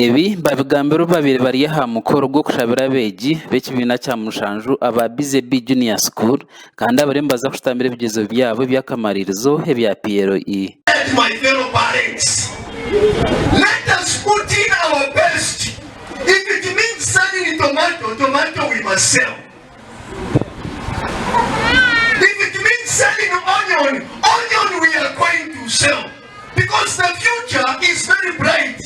Ebi babigambire obu babaire bari aha mukoro gw'okushabira abeegi b'ekibiina kya mushanju aba BZB Junior School kandi abariyo nibaza kushutamira ebigyezo byabo eby'akamaririzo ebya PLE. My fellow parents, let us put in our best. If it means selling tomato, tomato we must sell. If it means selling onion, onion we are going to sell. Because the future is very bright.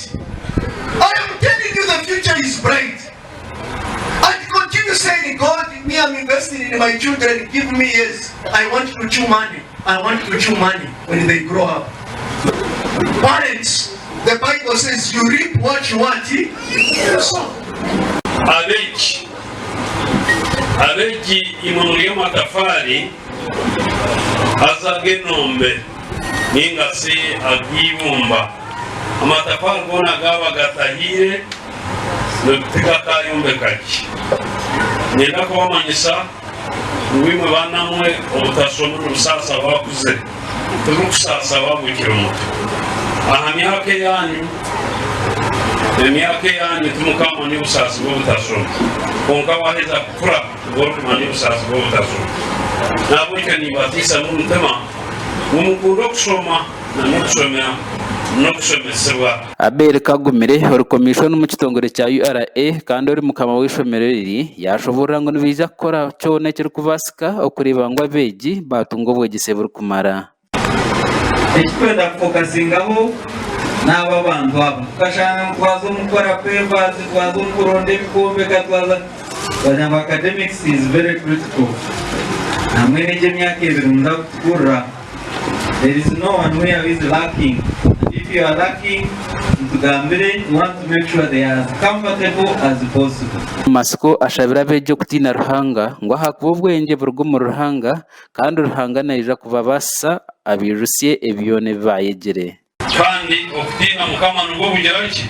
I am telling you the future is bright. And continue saying, God, me I'm investing in my children, give me years. I want to chew money. I want to chew money when they grow up. Parents, the Bible says you reap what you want. You sow. Abeegi Abeegi imwe muri amatafaari haza ag'enombe nainga shi ag'eibumba. Amatafaari goona gaaba gatahiire tigakaayombeka gye. Niinyenda kubamanyisa ngu imwe baana mwe obutashoma nibusaasa abakuzire, tiburikusaasa waaba okiri muto. Aha myaka eyaanyu, emyaka eyaanyu timukaamanya obusaasi bw'obutashoma, kwonka waaheza kukura nibwo orikumanya obusaasi bw'obutashoma. N'ahabw'ekyo nimbateisamu omutima ngu mukunde okushoma n'okushomera n'okushomesibwa. Abel Kagumire ori komishona omu kitongore kya URA kandi ori mukama w'eishomero eri yaashoboorora ngu nibaija kukora kyona ekirikubaasika okureeba ngu abeegi baatunga obwegyese burikumara. Eki twenda kufokasingaho n'abo abantu abo. Tukashanga ngu twaza omu kukora papers, twaza omu kuronda ebikombe, ka twaza twagira ngu academics is very critical. Nambwenu egi emyaka ebiri nimuza kutukurira. There is no one where is lacking and if you are lacking mutugambire we want to make sure they are as comfortable as possible. Matsiko ashabire abeegi okutiina Ruhanga ngu ahakuba obwengye buruga omuri Ruhanga kandi Ruhanga naija kubabaasisa abaijutsye ebyona ebi baayegire. Kandi okutiina Mukama nibwo bugira ki?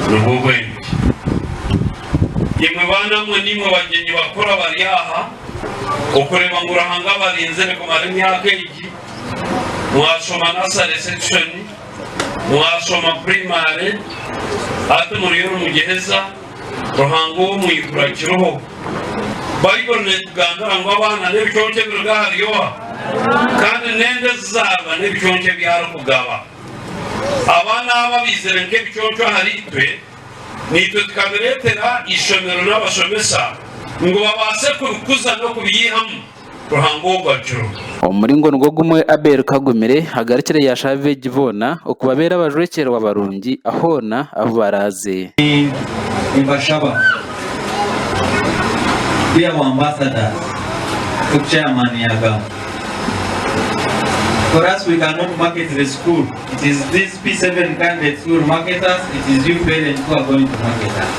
Nibwo bwengye. Imwe baana mwe, naimwe bagyenyi bakuru abari aha, okureeba ngu Ruhanga abarinzire kumara emyaka egi, mwashoma nursery section, mwashoma primary, hati muriyo nimugyeheza, Ruhanga ow'omu iguru akiriho. Baibuli neetugambira ngu abaana n'ebiconco ebiruga ahari oha? Kandi n'enda ezizaarwa n'ebiconco ebi arikugaba. Abaana aba abaizire nk'ebiconco ahariitwe, naitwe tukabireetera eishomero n'abashomesa ngu babaase kubikuza n'okubyihamu. Ruhanga ogwo akiriho. Omu muringo nigwo gumwe Abel Kagumire agarukire yaashaba abeegi boona okubabeera abajwekyerwa barungi hoona ahu baraaze. Nimbashaba be our ambassadors nk'oku chairman yagamba. For us we cannot market the school, it is these P7 candidates who will market us, it is you parents who are going to market us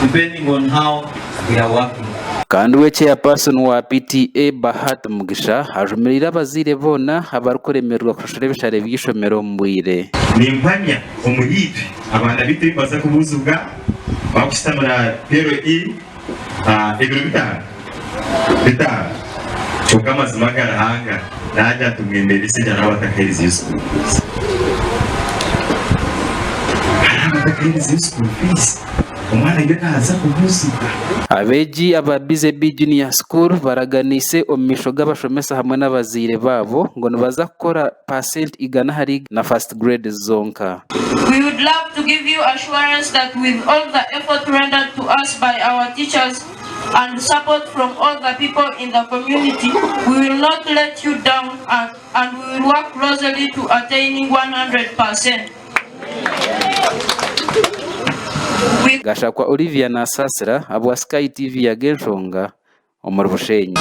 depending on how we are working. Kandi we Chairperson wa PTA Bahat Mugisha ajumiriire abazaire boona abarikuremererwa kushashura ebishare by'eishomero omu bwire. Nimpamya omuri itwe abaana baitu ebi nibaza kubuuzibwa baakushutamira PLE ebiro bitaano bitaano kwonka amazima aga Ruhanga naagira nti mwemeriise gye hariho abatakaheerizeyo school fees hariho abatakaheerizeyo school fees. Omwana aine naaza kubuuzibwa. Abeegi aba BZB Junior School baraganiise omu maisho g'abashomesa hamwe n'abazaire baabo ngu nibaza kukora paasenti 100 na First Grade zonka. We would love to give you assurance that with all the effort rendered to us by our teachers and support from all the people in the community, we will not let you down and, and we will work closely to attaining 100%. Gashakwa Olivia Nasasira ahabwa Sky TV Ag'enshonga omuri Bushenyi.